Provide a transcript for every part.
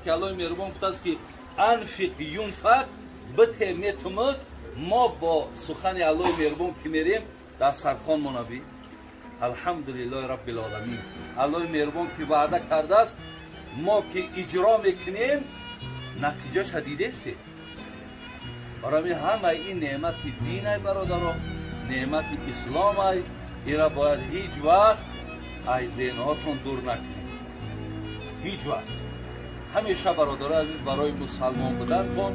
ки Аллоҳи меҳрубон гуфтааст ки анфиқ юнфақ бите метумуд мо бо сухани Аллоҳи меҳрубон ки мерем дастархон монаби алҳамдулиллоҳи раббил оламин. Аллоҳи меҳрубон ки ваъда кардааст мо ки иҷро мекунем натиҷаша дидесте. Барои ҳамаи ин неъмати динай бародаро, неъмати исломай, ира бояд ҳеҷ вақт аз зеҳнҳотон дур накунед. Ҳеҷ вақт. Ҳамеша бародарои азиз барои мусалмон будантон,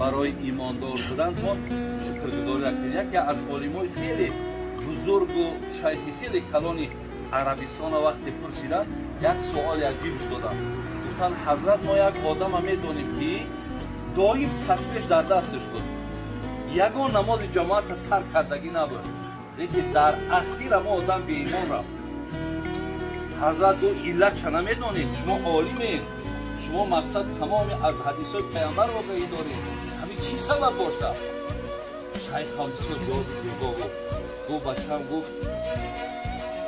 барои имондор будантон шукргузорӣ накунед. Яке аз олимои хеле бузургу шайхи хеле калони Арабистона вақте пурсиданд, як суоли аҷибш доданд. Гуфтанд ҳазрат мо як одама медонем ки доим тасбеҳ дар дасташ буд, ягон намози ҷамоата тарк кардагӣ набуд, лекин дар ахир мо одам беимон рафт. Ҳазрат гуфт иллатша намедонед, шумо олимед, шумо мақсад тамоми аз ҳадисҳои паямбар огаҳӣ доред, ҳамин чӣ сабаб бошад? Шайхам бисёр ҷавоби зебо гуфт. Гуфт бачам, гуфт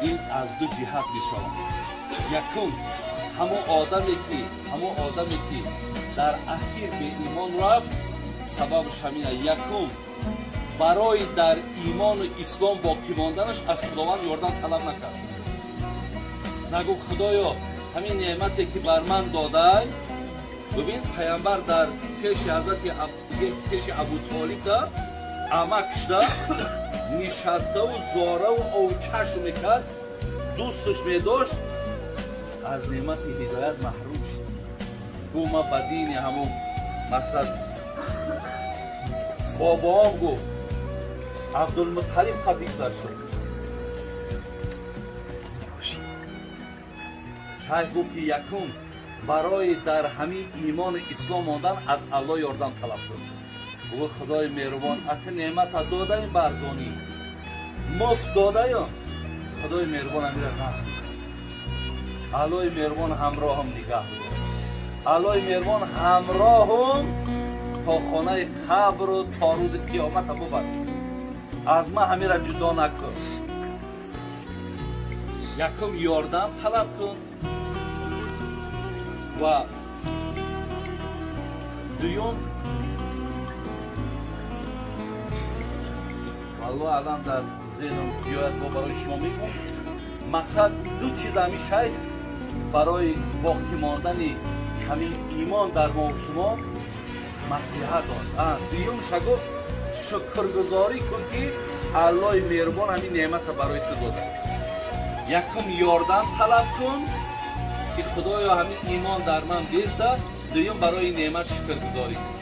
ин аз ду ҷиҳат мешавад. Якум, ҳамон одаме ки дар ахир беимон рафт, сабабаш ҳамин аст. Якум, барои дар имону ислом боқӣ монданаш аз Худованд ёрдам талаб накард. Нагуфт Худоё ҳамин неъмате ки бар ман додай. Бибин паямбар дар пеши ҳазрати пеши Абутолиб да амакшда нишаставу зораву овчашм мекард, дӯсташ медошт, аз неъмати ҳидоят маҳрум шуд. Гуфт ман ба дини ҳамон мақсад бобоам, гуфт Абдулмуталиб қатӣ гузашт. Шайх гуфт ки якум барои дар ҳамин имони ислом мондан аз Аллоҳ ёрдам талаб кун. Гуфт Худои меҳрубон, ака неъмата додаем барзонӣ, муфт додаем, Худои меҳрубон амира на. Аллоҳи меҳрубон ҳамроҳам нигаҳ бидор. Аллоҳи меҳрубон ҳамроҳам то хонаи қабру то рӯзи қиёмата бубар. Аз ман ҳамира ҷудо накун. Якум ёрдам талаб кун ва дуюм валлоҳ алам дар зеҳнам биёяд бо барои шумо мегӯм. Мақсад ду чиз ҳамин шайх барои боқӣ мондани ҳамин имон дар мо шумо маслиҳат дод. Дуюмша гуфт шукргузорӣ кун ки Аллоҳи меҳрубон ҳамин неъмата барои ту дода. Якум ёрдам талаб кун ки Худоё ҳамин имон дар ман беста, дуюм барои неъмат шукргузорӣ кун.